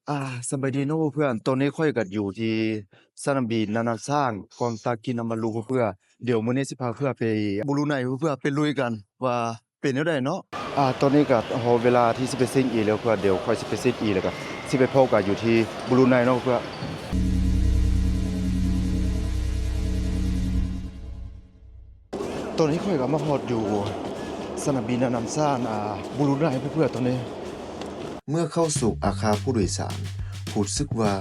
ອາ ສະບາຍດີເນາະເພື່ອນ, ຕອນນີ້ຂ້ອຍກໍຢູ່ທີ່ສະໜາມບິນນານາຊາດ ກອງຕາກິນາມາຣູເພື່ອນ. ດຽວມື້ນີ້ຊິພາເພື່ອນໄປບຣູໄນເພື່ອນ, ໄປລຸຍກັນວ່າເປັນແນວໃດເນາະ. ອາ ຕອນນີ້ກໍຮອດເວລາທີ່ຊິໄປເຊັກອິນແລ້ວເພື່ອນ, ດຽວຂ້ອຍຊິໄປເຊັກອິນ ແລ້ວກໍຊິໄປພໍ້ກັນຢູ່ທີ່ບຣູໄນເນາະເພື່ອນ. ຕອນນີ້ຂ້ອຍກໍມາຮອດຢູ່ສະໜາມບິນນານາຊາດ ອາ ບຣູໄນເພື່ອນຕອນນີ້. ເມື່ອເຂົ້າສູ່ອາຄານຜູ້ໂດຍສານ, ຮູ້ສຶກວ່າ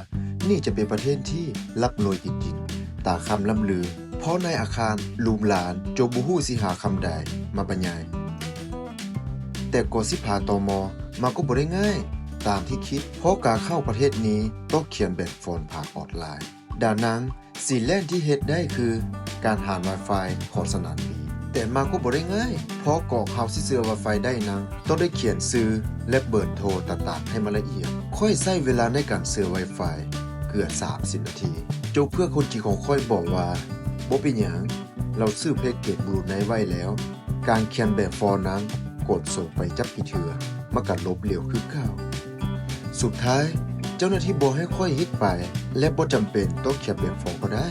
ນີ້ຈະເປັນປະເທດທີ່ລ່ຳລວຍຈິງໆ ຕາມຄຳລ່ຳລື, ເພາະໃນອາຄານຫຼູຫຼາຈົນບໍ່ຮູ້ຊິຫາຄຳໃດມາບັນຍາຍ. ແຕ່ກວ່າຊິຜ່ານຕໍມໍມາກໍບໍ່ໄດ້ງ່າຍຕາມທີ່ຄິດ, ເພາະການເຂົ້າປະເທດນີ້ຕ້ອງຂຽນແບບຟອນຜ່ານອອນລາຍ. ດັ່ງນັ້ນ ສິ່ງແລກທີ່ເຮັດໄດ້ຄືການຫາວາຍຟາຍຂອງສະໜາມບິນ, ແຕ່ມັນກໍບໍ່ໄດ້ງ່າຍ, ເພາະກວ່າເຮົາຊິເຊື່ອວາຍຟາຍໄດ້ນັ້ນ ຕ້ອງໄດ້ຂຽນຊື່ ແລະ ເບີໂທຕ່າງໆໃຫ້ມັນລະອຽດ. ຂ້ອຍໃຊ້ເວລາໃນການເຊື່ອວາຍຟາຍເກືອບສາມສິບນາທີ, ຈົນເພື່ອນຄົນຈີນຂອງຂ້ອຍບອກວ່າ ບໍ່ເປັນຫຍັງ, ລາວຊື້ແພັກເກັດບຣູໄນໄວ້ແລ້ວ. ການຂຽນແບບຟອນນັ້ນ ກົດສົ່ງໄປຈັກກີ່ເທື່ອ ມັນກໍລົບເລັວຄືເກົ່າ. ສຸດທ້າຍ ເຈົ້າໜ້າທີ່ບອກໃຫ້ຂ້ອຍເຮັດໄປ ແລະ ບໍ່ຈຳເປັນຕ້ອງຂຽນແບບຟອນກໍໄດ້.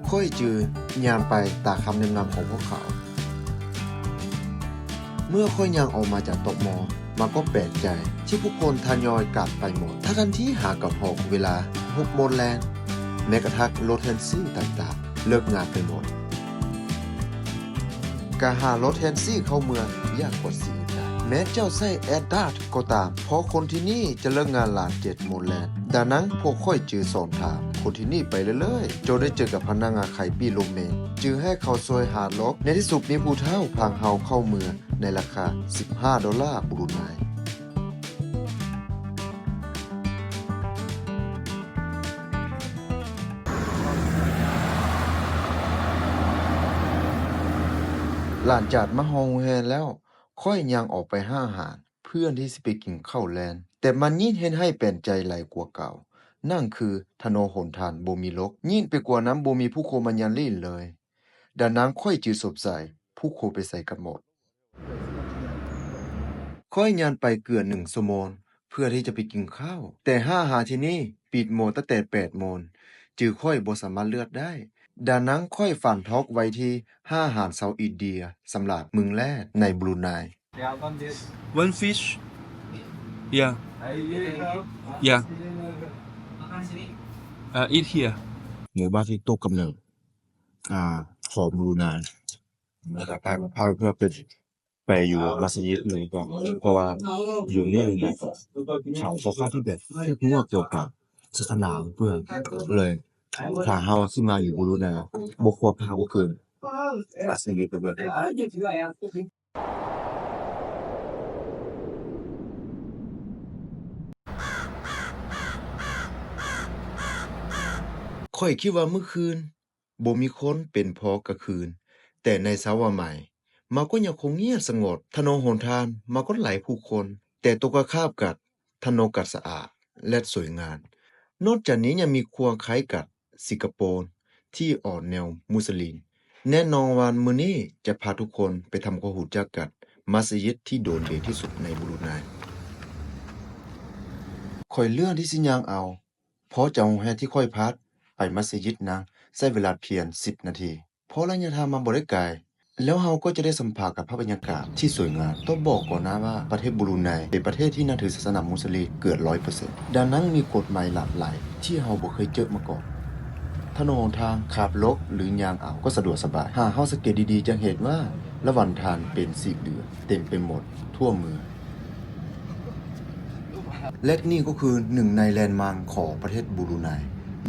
ຂ້ອຍຈຶ່ງຍ່າງໄປຕາມຄຳແນະນຳຂອງພວກເຂົາ. ເມື່ອຂ້ອຍຍ່າງອອກມາຈາກໂຕະໝໍ, ມັນກໍແປກໃຈທີ່ຜູ້ຄົນທະຍອຍກັນໄປໝົດ, ທັງໆທີ່ຫາກັນຮອດເວລາຫົກໂມງແລງ. ແມ້ກະທັ້ງລົດແທັກຊີຕ່າງໆເລີກງານໄປໝົດ. ການຫາລົດແທັກຊີເຂົ້າເມືອງຍາກກວ່າສິ່ງອື່ນໃດ. ແມ້ເຈົ້າໃຊ້ແອັບດັກກໍຕາມ, ເພາະຄົນທີ່ນີ້ຈະເລີກງານຫຼັງເຈັດໂມງແລງ. ດັ່ງນັ້ນ ພວກຂ້ອຍຈຶ່ງສອບຖາມຄົນທີ່ນີ້ໄປເລື້ອຍໆ, ຈົນໄດ້ເຈີກັບພະນັກງານຂາຍປີ້ລົດເມ, ຈຶ່ງໃຫ້ເຂົາຊ່ວຍຫາລົດ. ໃນທີ່ສຸດ ມີຜູ້ເຖົ້າພາເຮົາເຂົ້າເມືອງໃນລາຄາສິບຫ້າໂດລາບຣູໄນ. ຫຼັງຈາກມາຮອດໂຮງແຮມແລ້ວ, ຂ້ອຍຍ່າງອອກໄປຮ້ານອາຫານ ເພື່ອທີ່ຊິໄປກິນເຂົ້າແລງ, ແຕ່ມັນຍິ່ງເຮັດໃຫ້ແປກໃຈຫຼາຍກວ່າເກົ່າ, ນັ້ນຄືຖະໜົນຫົນທາງບໍ່ມີລົດ, ຍິ່ງໄປກວ່ານັ້ນບໍ່ມີຜູ້ຄົນມາຍ່າງຫຼິ້ນເລີຍ. ດັ່ງນັ້ນ ຂ້ອຍຈຶ່ງສົງໄສ ຜູ້ຄົນໄປໃສກັນໝົດ. ຂ້ອຍຍ່າງໄປເກືອບໜຶ່ງຊົ່ວໂມງ ເພື່ອທີ່ຈະໄປກິນເຂົ້າ, ແຕ່ຮ້ານອາຫານທີ່ນີ້ປິດໝົດຕັ້ງແຕ່ແປດໂມງ, ຈຶ່ງຂ້ອຍບໍ່ສາມາດເລືອກໄດ້. ດັ່ງນັ້ນ ຂ້ອຍຝັງທອກໄວ້ທີ່ຮ້ານອາຫານຊາວອິນເດຍສຳລັບມື້ແລກໃນບຣູໄນ. One fish? Yeah. Yeah. Uh, eat here. ໝູ່ບ້ານທີ່ຕົກກຳເນີດ ອາ ຂອງບຣູໄນ. ແລ້ວກໍພາ ພາເພື່ອນໄປ ໄປຢູ່ມັດສະຢິດເລີຍກ່ອນ ເພາະວ່າຢູ່ນີ້ເຂົາຄ່ອນຂ້າງທີ່ແບບເຂັ້ມງວດກ່ຽວກັບສາສະໜາເພື່ອນ ເລີຍ ຖ້າເຮົາຊິມາຢູ່ບຣູໄນ ບໍ່ຄວນພາດກໍຄືມັດສະຢິດເລີຍ. ຂ້ອຍຄິດວ່າມື້ຄືນ ບໍ່ມີຄົນເປັນເພາະກາງຄືນ, ແຕ່ໃນເຊົ້າວັນໃໝ່ ມັນກໍຍັງຄົງງຽບສະຫງົບ. ຖະໜົນຫົນທາງມັນກໍຫຼາຍຜູ້ຄົນ, ແຕ່ຕົງກັນຂ້າມກັນ ຖະໜົນກໍສະອາດ ແລະ ສວຍງາມ. ນອກຈາກນີ້ຍັງມີຄວາມຄ້າຍກັບສິງກະໂປ ທີ່ອອກແນວມຸສລິມ. ແນ່ນອນວ່າມື້ນີ້ຈະພາທຸກຄົນໄປທຳຄວາມຮູ້ຈັກກັບມັດສະຢິດທີ່ໂດດເດັ່ນທີ່ສຸດໃນບຣູໄນ. ຂ້ອຍເລືອກທີ່ຊິຍ່າງເອົາ ເພາະຈາກໂຮງແຮມທີ່ຂ້ອຍພັກໄປມັດສະຢິດນັ້ນໃຊ້ເວລາພຽງສິບນາທີ, ເພາະໄລຍະທາງມັນບໍ່ໄດ້ໄກ, ແລ້ວເຮົາກໍຈະໄດ້ສຳຜັດກັບພາບບັນຍາກາດທີ່ສວຍງາມ. ຕ້ອງບອກກ່ອນນະວ່າປະເທດບຣູໄນເປັນປະເທດທີ່ນັບຖືສາສະໜາມຸສລິມເກືອບຮ້ອຍເປີເຊັນ, ດັ່ງນັ້ນມີກົດໝາຍຫຼາກຫຼາຍທີ່ເຮົາບໍ່ເຄີຍເຈີມາກ່ອນ. ຖະໜົນຫົນທາງ, ຂັບລົດ ຫຼື ຍ່າງເອົາກໍສະດວກສະບາຍ. ຫາກເຮົາສັງເກດດີໆ ຈະເຫັນວ່າລະຫວ່າງທາງເປັນສີເຫຼືອງເຕັມໄປໝົດທົ່ວເມືອງ. ແລະ ນີ້ກໍຄືໜຶ່ງໃນແລນມາກຂອງປະເທດບຣູໄນ.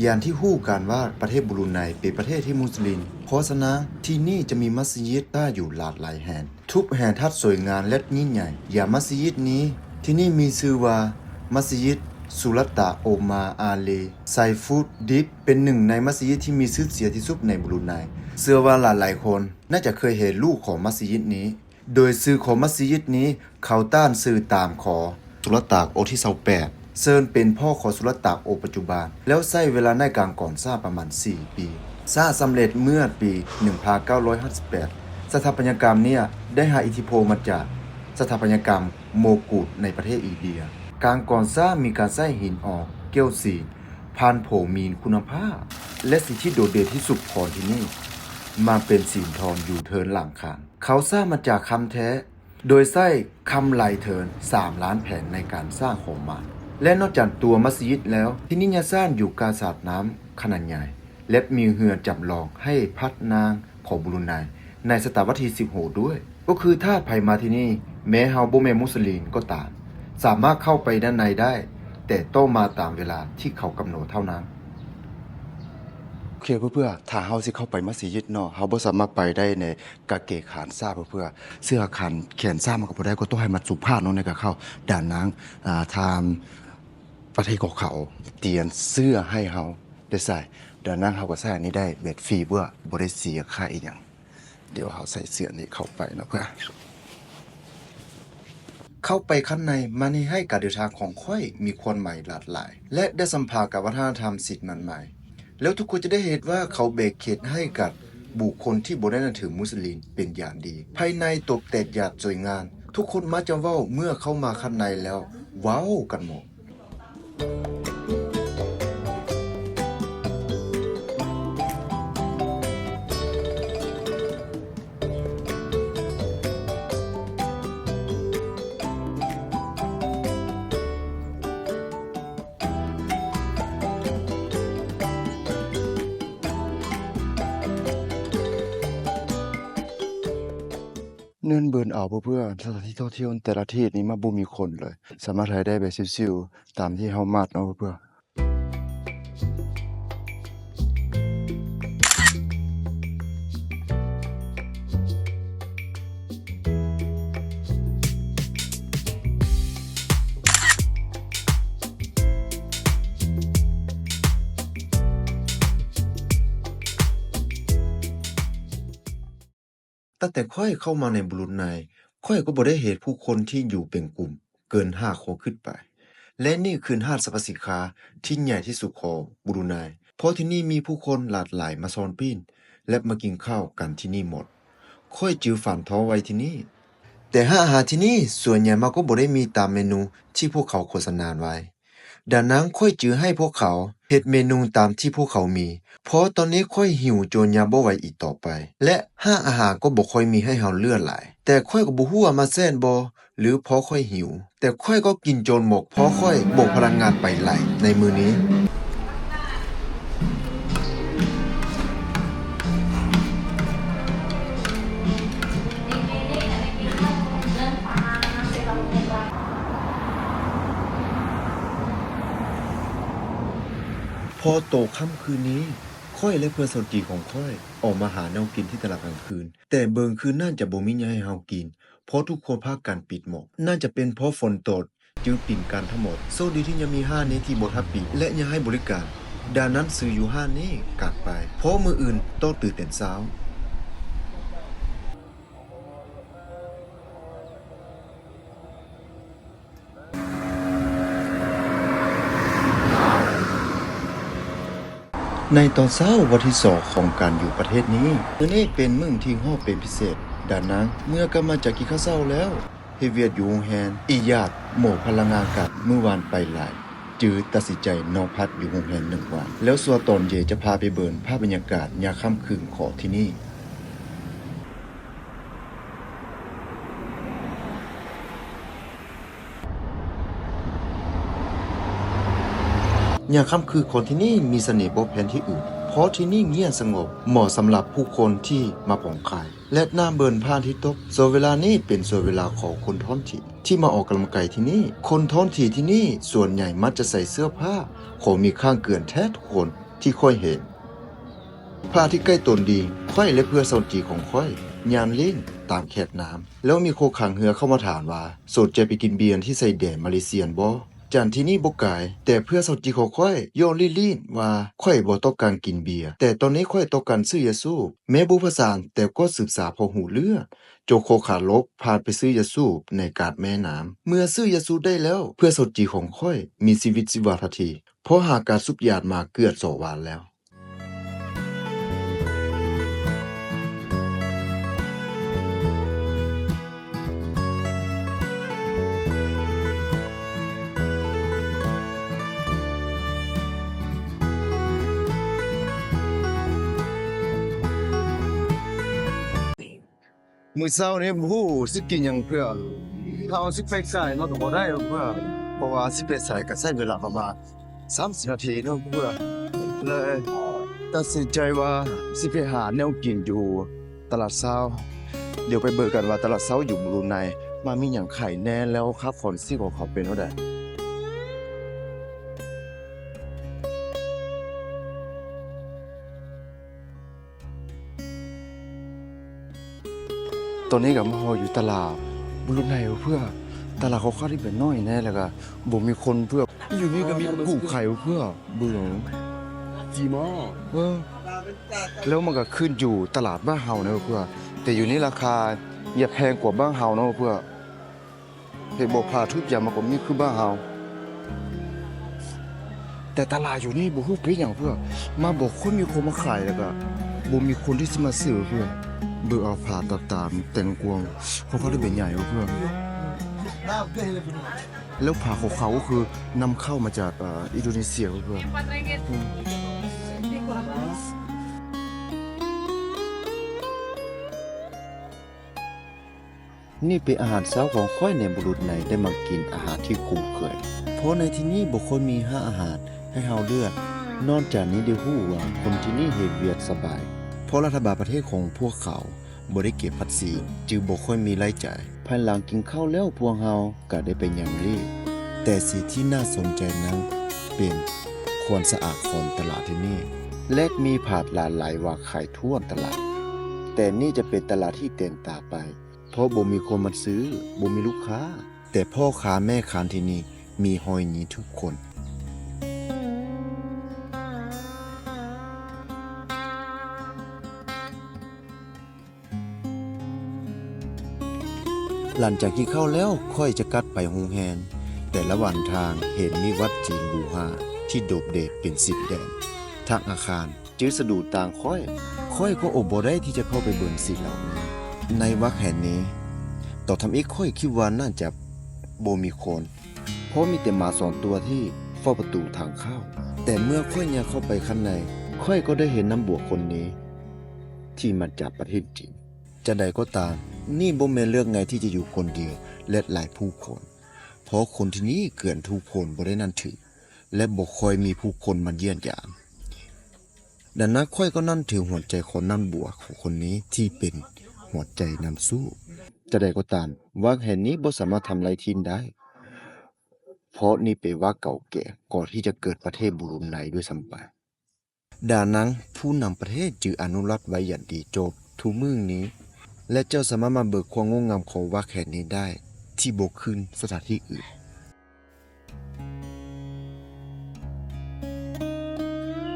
ຢ່າງທີ່ຮູ້ກັນວ່າປະເທດບຣູໄນເປັນປະເທດທີ່ມຸສລິມ, ເພາະສະນັ້ນທີ່ນີ້ຈະມີມັດສະຢິດຕັ້ງຢູ່ຫຼາກຫຼາຍແຫ່ງ, ທຸກແຫ່ງທັງສວຍງາມ ແລະ ຍິ່ງໃຫຍ່. ຢ່າງມັດສະຢິດນີ້ ທີ່ນີ້ມີຊື່ວ່າມັດສະຢິດສຸລະຕານໂອມານ ອາລີ ໄຊຟຸດດິດ ເປັນໜຶ່ງໃນມັດສະຢິດທີ່ມີຊື່ສຽງທີ່ສຸດໃນບຣູໄນ. ເຊື່ອວ່າຫຼາຍໆຄົນໜ້າຈະເຄີຍເຫັນຮູບຂອງມັດສະຢິດນີ້. ໂດຍຊື່ຂອງມັດສະຢິດນີ້ ເຂົາຕັ້ງຊື່ຕາມຂອງສຸລະຕານອົງທີຊາວແປດ ເຊິ່ງເປັນພໍ່ຂອງສຸລະຕານອົງປັດຈຸບັນ, ແລ້ວໃຊ້ເວລາໃນການກໍ່ສ້າງປະມານສີ່ປີ. ສ້າງສຳເລັດເມື່ອປີໜຶ່ງພັນເກົ້າຮ້ອຍຫ້າສິບແປດ. ສະຖາປັດຕະຍະກຳນີ້ໄດ້ຮັບອິດທິພົນມາຈາກສະຖາປັດຕະຍະກຳໂມກຸນໃນປະເທດອິນເດຍ. ການກໍ່ສ້າງມີການໃຊ້ຫີນອ່ອນ ແກ້ວສີ ຜ່ານໂຜມີຄຸນນະພາບ ແລະ ສີທີ່ໂດດເດັ່ນທີ່ສຸດຂອງທີ່ນີ້ ມາເປັນສີທອງຢູ່ເທິງຫຼັງຄານ. ເຂົາສ້າງມາຈາກຄຳແທ້ ໂດຍໃຊ້ຄຳຫຼາຍເຖິງສາມລ້ານແຜ່ນໃນການສ້າງຂອງມັນ ແລະ ນອກຈາກຕົວມັດສະຢິດແລ້ວ ທີ່ນີ້ຍັງສ້າງຢູ່ກາສາດນ້ຳຂະໜາດໃຫຍ່ ແລະ ມີເຮືອຈຳລອງໃຫ້ພະນາງຂອງບຣູໄນໃນສະຕະວັດທີສິບຫົກດ້ວຍ. ກໍຄືຖ້າໃຜມາທີ່ນີ້ ແມ້ເຮົາບໍ່ແມ່ນມຸສລິມກໍຕາມ ສາມາດເຂົ້າໄປດ້ານໃນໄດ້ ແຕ່ຕ້ອງມາຕາມເວລາທີ່ເຂົາກຳນົດເທົ່ານັ້ນ. ໂອເຄເພື່ອນໆ ຖ້າເຮົາຊິເຂົ້າໄປມັດສະຢິດເນາະ ເຮົາບໍ່ສາມາດໄປໄດ້ໃນກາງເກງຂາສັ້ນເພື່ອນໆ ເສື້ອຂາແຂນສັ້ນມັນກໍບໍ່ໄດ້ ກໍຕ້ອງໃຫ້ມັນສຸພາບເນາະ ໃນການເຂົ້າ. ດານາງ ອາ ທາງປະເທດຂອງເຂົາຕຽມເສື້ອໃຫ້ເຮົາໄດ້ໃສ່ ດານາງເຮົາກໍໃສ່ອັນນີ້ໄດ້ແບບຟຣີເພື່ອນ ບໍ່ໄດ້ເສຍຄ່າອີ່ຫຍັງ. ດຽວເຮົາໃສ່ເສື້ອນີ້ເຂົ້າໄປເນາະເພື່ອນ. ເຂົ້າໄປຂ້າງໃນ ມັນເຮັດໃຫ້ການເດີນທາງຂອງຂ້ອຍມີຄວາມໝາຍຫຼາກຫຼາຍ ແລະ ໄດ້ສຳຜັດກັບວັດທະນະທຳສິດມາກມາຍ ແລ້ວທຸກຄົນຈະໄດ້ເຫັນວ່າເຂົາແບ່ງເຂດໃຫ້ກັບບຸກຄົນທີ່ບໍ່ໄດ້ນັບຖືມຸສລິມເປັນຢ່າງດີ. ພາຍໃນຕົກແຕ່ງຢ່າງສວຍງາມ ທຸກຄົນມັກຈະເວົ້າເມື່ອເຂົ້າມາຂ້າງໃນແລ້ວ ວ້າວກັນໝົດ. ເນີນເບີນເອົາເພື່ອນໆ ສະຖານທີ່ທ່ອງທ່ຽວແຕ່ລະທິດນີ້ມັນບໍ່ມີຄົນເລີຍ ສາມາດຖ່າຍໄດ້ແບບຊິວໆ ຕາມທີ່ເຮົາມັກເນາະເພື່ອນໆ. ຕັ້ງແຕ່ຂ້ອຍເຂົ້າມາໃນບຣູໄນ ຂ້ອຍກໍບໍ່ໄດ້ເຫັນຜູ້ຄົນທີ່ຢູ່ເປັນກຸ່ມເກີນຫ້າຄົນຂຶ້ນໄປ ແລະ ນີ້ຄືຮ້ານສັບພະສິນຄ້າທີ່ໃຫຍ່ທີ່ສຸດຂອງບຣູໄນ ເພາະທີ່ນີ້ມີຜູ້ຄົນຫຼາກຫຼາຍມາຊ້ອບປິ້ງ ແລະ ມາກິນເຂົ້າກັນທີ່ນີ້ໝົດ. ຂ້ອຍຈື່ຝັງທອງໄວ້ທີ່ນີ້ ແຕ່ຮ້ານອາຫານທີ່ນີ້ສ່ວນໃຫຍ່ມັນກໍບໍ່ໄດ້ມີຕາມເມນູທີ່ພວກເຂົາໂຄສະນາໄວ້. ດັ່ງນັ້ນຂ້ອຍຈຶ່ງໃຫ້ພວກເຂົາເຮັດເມນູຕາມທີ່ພວກເຂົາມີ ເພາະຕອນນີ້ຂ້ອຍຫິວຈົນຍາມບໍ່ໄຫວອີກຕໍ່ໄປ ແລະ ຮ້ານອາຫານກໍບໍ່ຄ່ອຍມີໃຫ້ເຮົາເລືອກຫຼາຍ. ແຕ່ຂ້ອຍກໍບໍ່ຮູ້ວ່າມັນແຊບບໍ່ ຫຼື ເພາະຂ້ອຍຫິວ, ແຕ່ຂ້ອຍກໍກິນຈົນໝົດ ເພາະຂ້ອຍບໍ່ມີພະລັງງານໄປຫຼາຍໃນມື້ນີ້. ພໍຕົກຄ່ຳຄືນນີ້ ຂ້ອຍ ແລະ ເພື່ອນຊາວຈີນຂອງຂ້ອຍອອກມາຫາແນວກິນທີ່ຕະຫຼາດກາງຄືນ, ແຕ່ເບິ່ງຄືນັ້ນຈະບໍ່ມີຫຍັງໃຫ້ເຮົາກິນ ເພາະທຸກຄົນພາກັນປິດໝົດ. ໜ້າຈະເປັນເພາະຝົນຕົກຈຶ່ງປິດກັ້ນທັງໝົດ. ໂຊກດີທີ່ຍັງມີຮ້ານນີ້ທີ່ບໍ່ທັນປິດ ແລະ ຍັງໃຫ້ບໍລິການ. ດັ່ງນັ້ນຊື້ຢູ່ຮ້ານນີ້ກັນໄປ ເພາະມື້ອື່ນຕ້ອງຕື່ນແຕ່ເຊົ້າ. ໃນຕອນເຊົ້າວັນທີສອງຂອງການຢູ່ປະເທດນີ້, ມື້ນີ້ເປັນມື້ທີ່ຮ້ອນເປັນພິເສດ. ດັ່ງນັ້ນ ເມື່ອກັບມາຈາກກິນເຂົ້າເຊົ້າແລ້ວ, ເຮັດວຽກຢູ່ໂຮງແຮມ, ອີກຢ່າງ ໝົດພະລັງງານກັບມື້ວານໄປຫຼາຍ, ຈຶ່ງຕັດສິນໃຈນອນພັກຢູ່ໂຮງແຮມໜຶ່ງວັນ, ແລ້ວສ່ວນຕອນເຢັນຈະພາໄປເບິ່ງພາບບັນຍາກາດຍາມຄ່ຳຄືນຂອງທີ່ນີ້. ຍາມຄ່ຳຄືນຂອງທີ່ນີ້ມີສະເໜ່ບໍ່ແພ້ນທີ່ອື່ນ, ເພາະທີ່ນີ້ງຽບສະຫງົບ, ເໝາະສຳລັບຜູ້ຄົນທີ່ມັກຜ່ອນຄາຍ ແລະ ນາມເບິ່ງພະອາທິດຕົກ. ຊ່ວງເວລານີ້ເປັນຊ່ວງເວລາຂອງຄົນທ້ອງຖິ່ນທີ່ມາອອກກຳລັງກາຍທີ່ນີ້. ຄົນທ້ອງຖິ່ນທີ່ນີ້ສ່ວນໃຫຍ່ມັກຈະໃສ່ເສື້ອຜ້າຂອງມີຄ້າງເກືອນແທບທຸກຄົນທີ່ຂ້ອຍເຫັນ. ພະອາທິດໃກ້ຕົນດີ, ຂ້ອຍ ແລະ ເພື່ອນຊາວຈີນຂອງຂ້ອຍຍ່າງຫຼິ້ນຕາມແຄມນ້ຳ, ແລ້ວມີຄົນຂັບເຮືອເຂົ້າມາຖາມວ່າ ສົນໃຈໄປກິນເບຍທີ່ຊາຍແດນມາເລເຊຍບໍ່? ຈາກທີ່ນີ້ບໍ່ໄກ, ແຕ່ເພື່ອນຊາວຈີນຂອງຂ້ອຍຍ້ອນລີ້ໆວ່າ ຂ້ອຍບໍ່ຕ້ອງການກິນເບຍ, ແຕ່ຕອນນີ້ຂ້ອຍຕ້ອງການຊື້ຢາສູບ. ແມ້ບໍ່ປະສານ, ແຕ່ກໍສຶກສາພໍຮູ້ເລື່ອງ, ຈົນຄົນຂັບລົດພາໄປຊື້ຢາສູບໃນກາງແມ່ນ້ຳ. ເມື່ອຊື້ຢາສູບໄດ້ແລ້ວ, ເພື່ອນຊາວຈີນຂອງຂ້ອຍມີຊີວິດຊີວາທັນທີ, ເພາະຫາການສູບຢາມາເກືອບສອງວັນແລ້ວ. ເ ມື້ເຊົ້ານີ້ບໍ່ຮູ້ຊິກິນຫຍັງເພື່ອນ ເຮົາຊິໄປໃສມັນກໍບໍ່ໄດ້ເພື່ອນ ເພາະວ່າຊິໄປໃສກໍໃຊ້ເວລາປະມານສາມສິບນາທີເນາະເພື່ອນ ເລີຍຕັດສິນໃຈວ່າຊິໄປຫາແນວກິນຢູ່ຕະຫຼາດເຊົ້າ. ດຽວໄປເບິ່ງກັນວ່າຕະຫຼາດເຊົ້າຢູ່ບຣູໄນ ມັນມີຫຍັງຂາຍແດ່ ແລ້ວຄ່າຄອງຊີບຂອງເຂົາເປັນແນວໃດ. ຕອນນີ້ກໍມາຮອດຢູ່ຕະຫຼາດບຣູໄນເພື່ອນ ຕະຫຼາດຄ່ອນຂ້າງທີ່ເປັນນ້ອຍແດ່ ແລ້ວກໍບໍ່ມີຄົນເພື່ອນ ຢູ່ນີ້ກໍມີກຸໄຂ່ເພື່ອນ ເບິ່ງ ຈີມອ ເອີ ແລ້ວມັນກໍຂຶ້ນຢູ່ຕະຫຼາດບ້ານເຮົານະເພື່ອນ ແຕ່ຢູ່ນີ້ລາຄາຢ່າແພງກວ່າບ້ານເຮົາເນາະເພື່ອນ. ເຮັດບໍ່ພາດທຸກຢ່າງມັນກໍມີຄືບ້ານເຮົາ ແຕ່ຕະຫຼາດຢູ່ນີ້ບໍ່ຮູ້ເປັນຫຍັງເພື່ອນ ມັນບໍ່ຄ່ອຍມີຄົນມາຂາຍ ແລ້ວກໍບໍ່ມີຄົນທີ່ຊິມາຊື້ເພື່ອນ. ເບິ່ງເອົາຜ້າຕ່າງໆ ແຕງກວາ ເຂົາກໍໄດ້ເປັນໃຫຍ່ເພື່ອນ ແລ້ວຜ້າຂອງເຂົາກໍຄືນຳເຂົ້າມາຈາກ ເອີ ອິນໂດເນເຊຍເພື່ອນ. ນີ້ເປັນອາຫານເຊົ້າຂອງຂ້ອຍໃນບຸລຸດໃນ ໄດ້ມາກິນອາຫານທີ່ຄຸ້ນເຄີຍ ເພາະໃນທີ່ນີ້ບໍ່ຄ່ອຍມີຮ້ານອາຫານໃຫ້ເຮົາເລືອກ. ນອກຈາກນີ້ໄດ້ຮູ້ວ່າຄົນທີ່ນີ້ເຮັດວຽກສະບາຍ ເພາະລັດຖະບານປະເທດຂອງພວກເຂົາບໍ່ໄດ້ເກັບພາສີ ຈຶ່ງບໍ່ຄ່ອຍມີລາຍຈ່າຍ. ພາຍຫຼັງກິນເຂົ້າແລ້ວ ພວກເຮົາກໍໄດ້ໄປຍ່າງຫຼິ້ນ ແຕ່ສິ່ງທີ່ໜ້າສົນໃຈນັ້ນເປັນຄວາມສະອາດຂອງຕະຫຼາດທີ່ນີ້ ແລະ ມີຜ້າຫຼາກຫຼາຍວາງຂາຍທົ່ວຕະຫຼາດ. ແຕ່ນີ້ຈະເປັນຕະຫຼາດທີ່ແຕກຕ່າງໄປ ເພາະບໍ່ມີຄົນມາຊື້ ບໍ່ມີລູກຄ້າ ແຕ່ພໍ່ຄ້າແມ່ຄ້າທີ່ນີ້ມີຮອຍຍິ້ມທຸກຄົນ. ຫຼັງຈາກກິນເຂົ້າແລ້ວ ຂ້ອຍຈະກັບໄປໂຮງແຮມ ແຕ່ລະຫວ່າງທາງເຫັນມີວັດຈີນບູຮານທີ່ໂດດເດັ່ນເປັນສິບແດນທັງອາຄານ. ຈຶ່ງສະດຸດຕາຂ້ອຍ ຂ້ອຍກໍອົດບໍ່ໄດ້ທີ່ຈະເຂົ້າໄປເບິ່ງສິ່ງເຫຼົ່ານີ້ໃນວັດແຫ່ງນີ້. ຕອນທຳອິດຂ້ອຍຄິດວ່າໜ້າຈະບໍ່ມີຄົນ ເພາະມີແຕ່ໝາສອງຕົວທີ່ເຝົ້າປະຕູທາງເຂົ້າ. ແຕ່ເມື່ອຂ້ອຍຍ່າງເຂົ້າໄປຂ້າງໃນ ຂ້ອຍກໍໄດ້ເຫັນນາງບົວຄົນນີ້ທີ່ມາຈາກປະເທດຈີນ. ຈັ່ງໃດກໍຕາມ, ນີ້ບໍ່ແມ່ນເລື່ອງງ່າຍທີ່ຈະຢູ່ຄົນດຽວ ແລະ ຫຼາຍຜູ້ຄົນ, ເພາະຄົນທີ່ນີ້ເກືອນທຸກຄົນບໍ່ໄດ້ນັບຖື ແລະ ບໍ່ຄ່ອຍມີຜູ້ຄົນມາຢ້ຽມຢາມ. ດັ່ງນັ້ນ ຂ້ອຍກໍນັບຖືຫົວໃຈຂອງນາງບົວຄົນນີ້ທີ່ເປັນຫົວໃຈນັກສູ້. ຈັ່ງໃດກໍຕາມ, ວັດແຫ່ງນີ້ບໍ່ສາມາດທຳລາຍຖິ້ມໄດ້, ເພາະນີ້ເປັນວັດເກົ່າແກ່ ກ່ອນທີ່ຈະເກີດປະເທດບຣູໄນດ້ວຍຊ້ຳໄປ. ດັ່ງນັ້ນ ຜູ້ນຳປະເທດຈຶ່ງອະນຸລັກໄວ້ຢ່າງດີຈົນທຸກມື້ນີ້ ແລະ ເຈົ້າສາມາດມາເບິ່ງຄວາມງົດງາມຂອງວັດແຫ່ງນີ້ໄດ້ ທີ່ບໍ່ຄືນສະຖານທີ່ອື່ນ.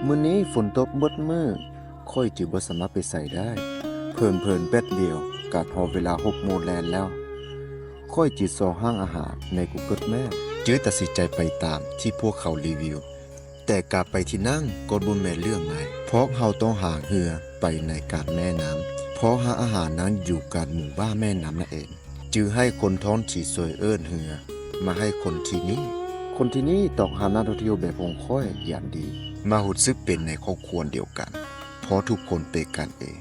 ມື້ນີ້ຝົນຕົກໝົດມື້, ຂ້ອຍຈຶ່ງບໍ່ສາມາດໄປໃສໄດ້. ເພີນໆແປັບດຽວກໍຮອດເວລາຫົກໂມງແລງແລ້ວ. ຂ້ອຍຈຶ່ງຊອກຮ້ານອາຫານໃນ Google Map ຈຶ່ງຕັດສິນໃຈໄປຕາມທີ່ພວກເຂົາຣີວິວ. ແຕ່ການໄປທີ່ນັ້ນກໍບໍ່ແມ່ນເລື່ອງງ່າຍ, ເພາະເຮົາຕ້ອງຫາເຮືອໄປໃນກາງແມ່ນ້ຳ, ເພາະຮ້ານອາຫານນັ້ນຢູ່ກາງໝູ່ບ້ານແມ່ນ້ຳນັ້ນເອງ. ຈຶ່ງໃຫ້ຄົນທ້ອງຖິ່ນຊ່ວຍເອີ້ນເຮືອມາໃຫ້ຄົນທີ່ນີ້. ຄົນທີ່ນີ້ຕ້ອງຮັບນັກທ່ອງທ່ຽວແບບຂອງຂ້ອຍຢ່າງດີ, ມາຮູ້ສຶກເປັນໃນຄອບຄົວດຽວກັນ, ເພາະທຸກຄົນເປັນກັນເອງ.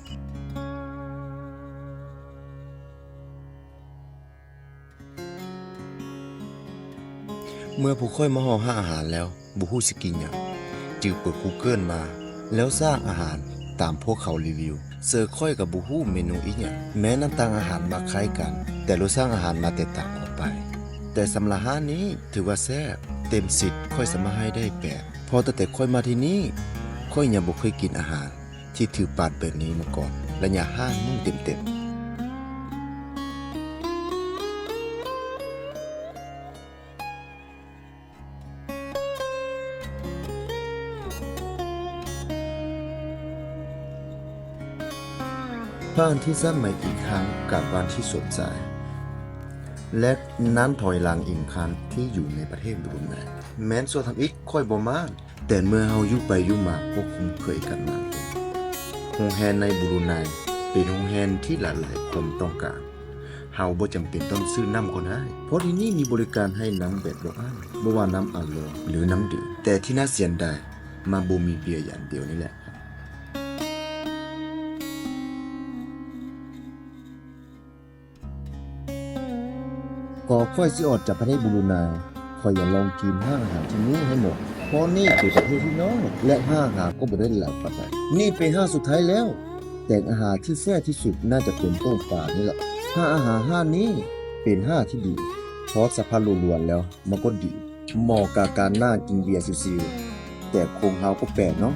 ເມື່ອພວກຂ້ອຍມາຮອດຮ້ານອາຫານແລ້ວ ບໍ່ຮູ້ຊິກິນຫຍັງ, ຈຶ່ງເປີດ Google ມາ ແລ້ວສ້າງອາຫານຕາມພວກເຂົາຣີວິວ, ເຊິ່ງຂ້ອຍກໍບໍ່ຮູ້ເມນູອີ່ຫຍັງ. ແມ່ນໜ້າຕ່າງອາຫານມັກຄ້າຍກັນ, ແຕ່ລົດຊາດອາຫານມັກແຕກຕ່າງອອກໄປ. ແຕ່ສຳລັບຮ້ານນີ້ຖືວ່າແຊບ, ເຕັມສິບຂ້ອຍສາມາດໃຫ້ໄດ້ແປດ, ເພາະຕັ້ງແຕ່ຂ້ອຍມາທີ່ນີ້ ຂ້ອຍຍັງບໍ່ເຄີຍກິນອາຫານ ທີ່ຖືກປາດແບບນີ້ມາກ່ອນ ໄລຍະຫ້າມື້ເຕັມໆ. ພາກທີ່ສາມໃໝອີກຄັ້ງກັບບ້ານທີ່ສົນໃຈ ແລະ ນັບຖອຍຫຼັງອີກຄັ້ງທີ່ຢູ່ໃນປະເທດບຣູໄນ. ແມ່ນຊົ່ວທຳອິດຂ້ອຍບໍ່ມາ ແຕ່ເມື່ອເຮົາຢູ່ໄປຢູ່ມາກໍຄຸ້ນເຄີຍກັນມາເອງ. ໂຮງແຮມໃນບຣູໄນເປັນໂຮງແຮມທີ່ຫຼາຍໆຄົນຕ້ອງການ. ເຮົາບໍ່ຈຳເປັນຕ້ອງຊື້ນ້ຳກໍໄດ້ ເພາະທີ່ນີ້ມີບໍລິການໃຫ້ນ້ຳແບບບໍ່ອັ້ນ, ບໍ່ວ່ານ້ຳອາໂລ ຫຼື ນ້ຳດື່ມ. ແຕ່ທີ່ໜ້າເສຍດາຍ ມັນບໍ່ມີເບຍຢ່າງດຽວນີ້ແຫຼະ. ກ່ອນຂ້ອຍຊິອອກຈາກປະເທດບຣູໄນ, ຂ້ອຍຢາກລອງກິນຮ້ານອາຫານທີ່ນີ້ໃຫ້ໝົດ, ເພາະນີ້ເປັນປະເທດທີ່ນ້ອຍ ແລະ ຮ້ານອາຫານກໍບໍ່ໄດ້ຫຼາຍປານໃດ. ນີ້ເປັນຮ້ານສຸດທ້າຍແລ້ວ, ແຕ່ອາຫານທີ່ແຊບທີ່ສຸດໜ້າຈະເປັນຕົ້ມປານີ້ລະ. ຮ້ານອາຫານຮ້ານນີ້ເປັນຮ້ານທີ່ດີ, ເພາະສະພາບໂດຍລວມແລ້ວມັນກໍດີ. ເໝາະກັບການນັ່ງກິນເບຍຊິວໆ. ແຕ່ຄົນເຮົາກໍແປກເນາະ,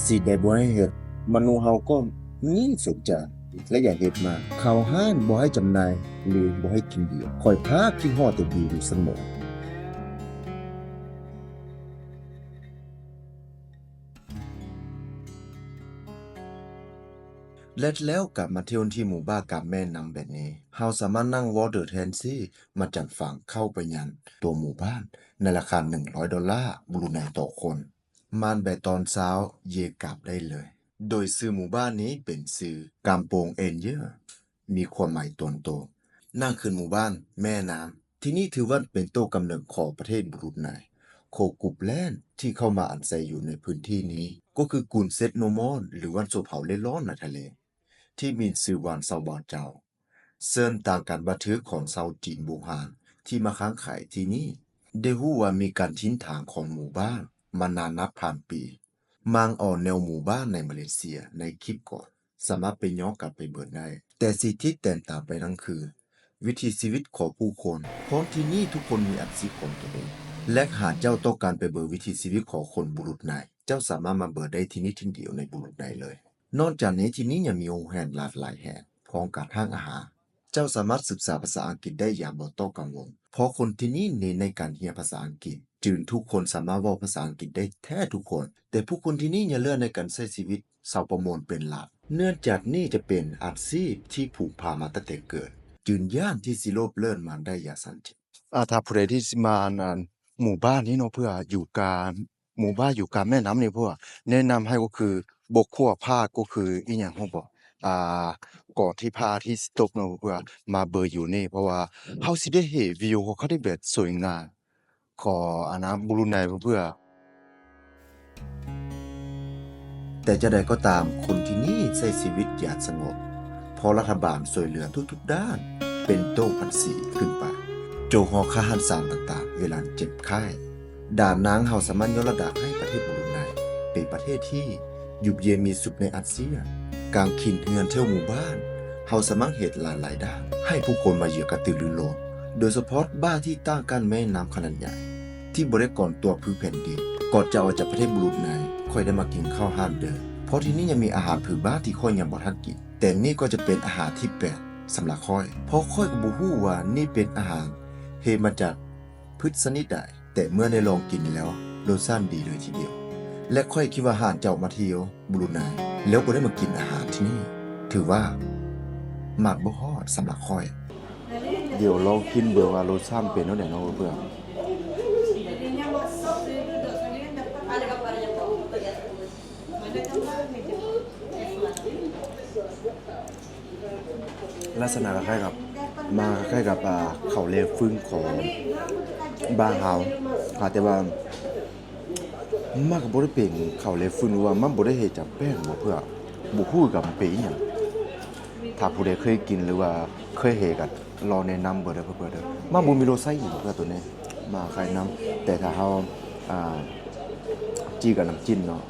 ສິ່ງໃດບໍ່ໃຫ້ເຮັດ, ມະນຸດເຮົາກໍຍິ່ງສົນໃຈ ແລະ ຢາກເຮັດມາ. ເຂົ້າຮ້ານບໍ່ໃຫ້ຈຳໜ່າຍ ຫຼື ບໍ່ໃຫ້ກິນເບຍ. ຂ້ອຍພາກຄິດຮອດແຕ່ເບຍຢູ່ສະເໝີ. ແລະ ແລ້ວກັບມາທ່ຽວທີ່ໝູ່ບ້ານກາງແມ່ນ້ຳແບບນີ້, ເຮົາສາມາດນັ່ງວໍເຕີແທັກຊີມາຈາກຝັ່ງເຂົ້າໄປຍັງຕົວໝູ່ບ້ານ ໃນລາຄາໜຶ່ງຮ້ອຍໂດລາບຣູໄນຕໍ່ຄົນ, ມາແບບຕອນເຊົ້າເຢັນກັບໄດ້ເລີຍ. ໂດຍຊື່ໝູ່ບ້ານນີ້ເປັນຊື່ກຳປອງເອັນເຢີ ມີຄວາມໝາຍຕອນໂຕ. ນັ່ງຂຶ້ນໝູ່ບ້ານແມ່ນ້ຳ. ທີ່ນີ້ຖືວ່າເປັນຕົ້ນກຳເນີດຂອງປະເທດບຣູໄນ. ໂຄກຸ່ມແລກທີ່ເຂົ້າມາອາໄສຢູ່ໃນພື້ນທີ່ນີ້ ກໍຄືກຸ່ມເຊັດໂນມອນ ຫຼື ວັນຊົນເຜົ່າເລດລ້ອນໃນທະເລ ທີ່ມີຊື່ວ່າຊາວບ້ານເຈົ້າ. ເຊິ່ງຕາມການບັນທຶກຂອງຊາວຈີນບູຮານທີ່ມາຄ້າຂາຍທີ່ນີ້ ໄດ້ຮູ້ວ່າມີການຖິ່ນຖານຂອງໝູ່ບ້ານມານານນັບພັນປີ. ມັນອອກແນວໝູ່ບ້ານໃນມາເລເຊຍໃນຄລິບກ່ອນ, ສາມາດໄປຍ້ອນກັນໄປເບິ່ງໄດ້. ແຕ່ສິ່ງທີ່ແຕກຕ່າງໄປນັ້ນຄື ວິຖີຊີວິດຂອງຜູ້ຄົນ. ເພາະທີ່ນີ້ທຸກຄົນມີອາຊີບຂອງຕົນເອງ, ແລະ ຫາກເຈົ້າຕ້ອງການໄປເບິ່ງວິຖີຊີວິດຂອງຄົນບຣູໄນ, ເຈົ້າສາມາດມາເບິ່ງໄດ້ທີ່ນີ້ທີ່ດຽວໃນບຣູໄນເລີຍ. ນອກຈາກນີ້, ທີ່ນີ້ຍັງມີໂຮງແຮມຫຼາກຫຼາຍແຫ່ງ, ພ້ອມກັບຮ້ານອາຫານ. ເຈົ້າສາມາດສຶກສາພາສາອັງກິດໄດ້ຢ່າງບໍ່ຕ້ອງກັງວົນ, ເພາະຄົນທີ່ນີ້ເນັ້ນໃນການຮຽນພາສາອັງກິດ, ຈຶ່ງທຸກຄົນສາມາດເວົ້າພາສາອັງກິດໄດ້ແທບທຸກຄົນ. ແຕ່ຜູ້ຄົນທີ່ນີ້ຍັງເລືອກໃນການໃຊ້ຊີວິດຊາວປະມງເປັນຫຼັກ, ເນື່ອງຈາກນີ້ຈະເປັນອາຊີບທີ່ຜູກຝັງມາຕັ້ງແຕ່ເກີດ, ຈຶ່ງຍາກທີ່ຊິລົບເລີກມັນໄດ້ຢ່າງຊັດເຈນ. ອາ ຖ້າຜູ້ໃດທີ່ຊິມາ ອັນ ໝູ່ບ້ານນີ້ເນາະ ເພື່ອຢູ່ກາງ ໝູ່ບ້ານຢູ່ກາງແມ່ນ້ຳນີ້ ເພື່ອແນະນຳໃຫ້ກໍຄືບໍ່ຄວນພາດ ກໍຄືອີ່ຫຍັງຮູ້ບໍ່? ອາ ກ່ອນທີ່ພະອາທິດຊິຕົກເນາະ ເພື່ອມາເບິ່ງຢູ່ນີ້ ເພາະວ່າເຮົາຊິໄດ້ເຫັນວິວຂອງເຂົາໄດ້ແບບສວຍງາມ ຂອງ ອັນນະ ບຣູໄນ ເພື່ອ ແຕ່ຈັ່ງໃດກໍຕາມ, ຄົນທີ່ນີ້ໃຊ້ຊີວິດຢ່າງສະຫງົບ ເພາະລັດຖະບານຊ່ວຍເຫຼືອທຸກໆດ້ານ, ເປັນຕົ້ນພາສີຂຶ້ນໄປ, ຈົນຮອດຄ່າຮັກສາຕ່າງໆ ເວລາເຈັບໄຂ້. ດັ່ງນັ້ນ, ເຮົາສາມາດຍົກລະດັບໃຫ້ປະເທດບຣູໄນເປັນປະເທດທີ່ຢູ່ເຢັນມີສຸກໃນອາຊຽນ. ການຂຶ້ນເຮືອນແຖວໝູ່ບ້ານ, ເຮົາສາມາດເຮັດຫຼາຍໆດ້ານໃຫ້ຜູ້ຄົນມາເຢືອນກະຕືລືລົ້ນ, ໂດຍສະເພາະບ້ານທີ່ຕັ້ງກ້ານແມ່ນ້ຳຂະໜາດໃຫຍ່ ທີ່ບໍ່ໄດ້ກ່ອນຕົວະພື້ນແຜ່ນດິນ. ກ່ອນຈະອອກຈາກປະເທດບຣູໄນ, ຂ້ອຍໄດ້ມາກິນເຂົ້າຮ້ານເດີມ, ເພາະທີ່ນີ້ຍັງມີອາຫານພື້ນບ້ານທີ່ຂ້ອຍຍັງບໍ່ທັນກິນ. ແຕ່ນີ້ກໍຈະເປັນອາຫານທີ່ແປກສຳລັບຂ້ອຍ, ເພາະຂ້ອຍກໍບໍ່ຮູ້ວ່ານີ້ເປັນອາຫານເຮັດມາຈາກພືດຊະນິດໃດ, ແຕ່ເມື່ອໄດ້ລອງກິນແລ້ວ, ລົດຊາດດີເລີຍທີດຽວ. ແລະ ຂ້ອຍຄິດວ່າຫາກເຈົ້າມາທ່ຽວ ບຣູໄນ ແລ້ວບໍ່ໄດ້ມາກິນອາຫານທີ່ນີ້ ຖືວ່າມາບໍ່ຮອດສຳລັບຂ້ອຍ. ດຽວລອງກິນເບິ່ງວ່າລົດຊາດເປັນແນວໃດເນາະເພື່ອນ. ລັກສະນະຄ້າຍກັບ ມາຄ້າຍກັບ ອ່າ ເຂົ້າແລຟືນຂອງບ້ານເຮົາ ແຕ່ວ່າ ມັນກໍບໍ່ໄດ້ເປັນເຂົ້າແລຟືນ ຫຼືວ່າມັນບໍ່ໄດ້ເຮັດຈາກແປ້ງບໍ ເພື່ອ ບໍ່ຮູ້ຄືກັນເປັນອີ່ຫຍັງ. ຖ້າຜູ້ໃດເຄີຍກິນ ຫຼືວ່າເຄີຍເຮັດ ກໍລອງແນະນຳເບິ່ງເດີເພື່ອນເດີ. ມັນບໍ່ມີລົດຊາດອີ່ຫຍັງເພື່ອນໂຕນີ້ ມາຄ້າຍນ້ຳ. ແຕ່ຖ້າເຮົາ ອ່າ ຈີ່ກັບນ້ຳຈິ້ມເນາະ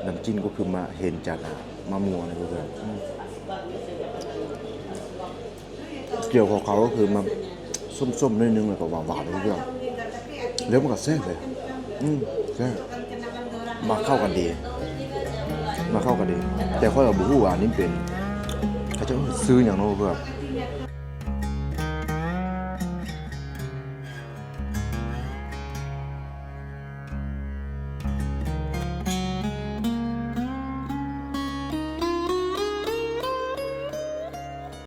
ນ້ຳຈິ້ມກໍຄືມາ ເຮັດຈາກ ອ່າ ມະມ່ວງນີ້ເພື່ອນ. ອືມ ກຽວຂອງເຂົາກໍຄືມາສົ້ມໆໜ້ອຍໜຶ່ງ ແລ້ວກໍຫວານໆເນາະ ແລ້ວມັນກໍແຊບເລີຍ. ອືມ ແຊບ ມາເຂົ້າກັນດີ ມາເຂົ້າກັນດີ. ແຕ່ຂ້ອຍກໍບໍ່ຮູ້ວ່າອັນນີ້ເປັນ ເຂົາເຈົ້າຊື່ຫຍັງເນາະ ເພື່ອ